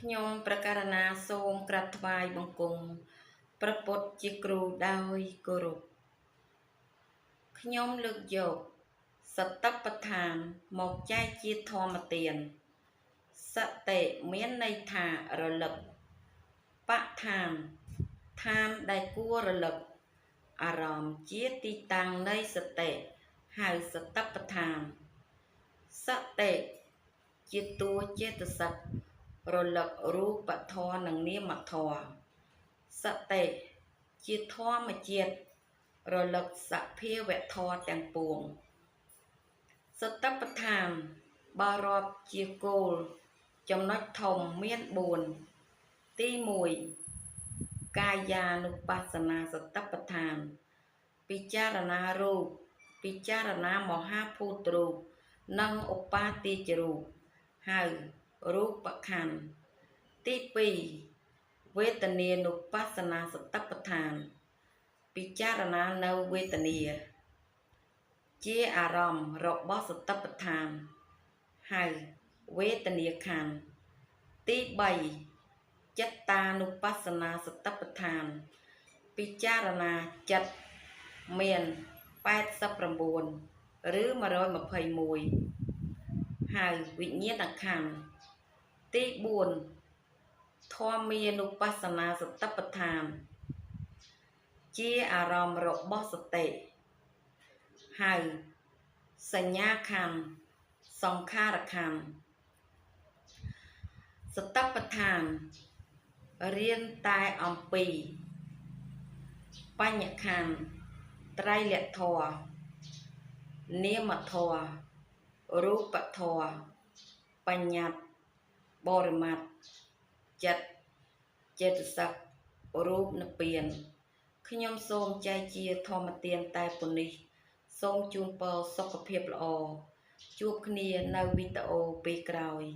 ខ្ញុំប្រកាសណាសូមក្រាបថ្វាយបង្គំព្រះពុទ្ធជាគ្រូដោយគោរពខ្ញុំលើកយកសតិប្បដ្ឋានមកចែកជាធម្មទានសតិមានន័យថារលឹកបដ្ឋានឋានដែលគួររលឹកអារម្មណ៍ជាទីតាំងនៃសតិហៅសតិប្បដ្ឋានសតិជាតួចេតសិករលឹករូបធម៌និងនាមធម៌សតិជាធម្មជាតិរលឹកសភាវធម៌ទាំងពួងសតិប្បដ្ឋានបើរាប់ជាគោលចំណុចធំមាន4ទី1កាយានុបស្សនាសតិប្បដ្ឋានពិចារណារូបពិចារណាមហាភូតរូបនិងឧបាទាជរូបហៅរូបខណ្ឌទី2វេទនានុបស្សនាសតិប្បដ្ឋានពិចារណានៅវេទនាជាអារម្មណ៍របស់សតិប្បដ្ឋានហៅវេទនាខណ្ឌទី3ចិត្តតានុបស្សនាសតិប្បដ្ឋានពិចារណាចិត្តមាន89ឬ121ហៅវិញ្ញាណខណ្ឌទី4ធម្មានុបស្សនាសតិប្បដ្ឋានជាអារម្មណ៍របស់សតិហៅសញ្ញាខណ្ឌសង្ខារខណ្ឌសតិប្បដ្ឋានរៀនតែអំពីបញ្ញខណ្ឌត្រៃលក្ខធម៌នាមធម៌រូបធម៌បញ្ញត្តិបរិមត្តចិត្តចេតសិករូបនិព្វានខ្ញុំសូមចែកជាធម្មទានតែប៉ុណ្នេះសូមជូនពរសុខភាពល្អជួបគ្នានៅវីដេអូពេលក្រោយ។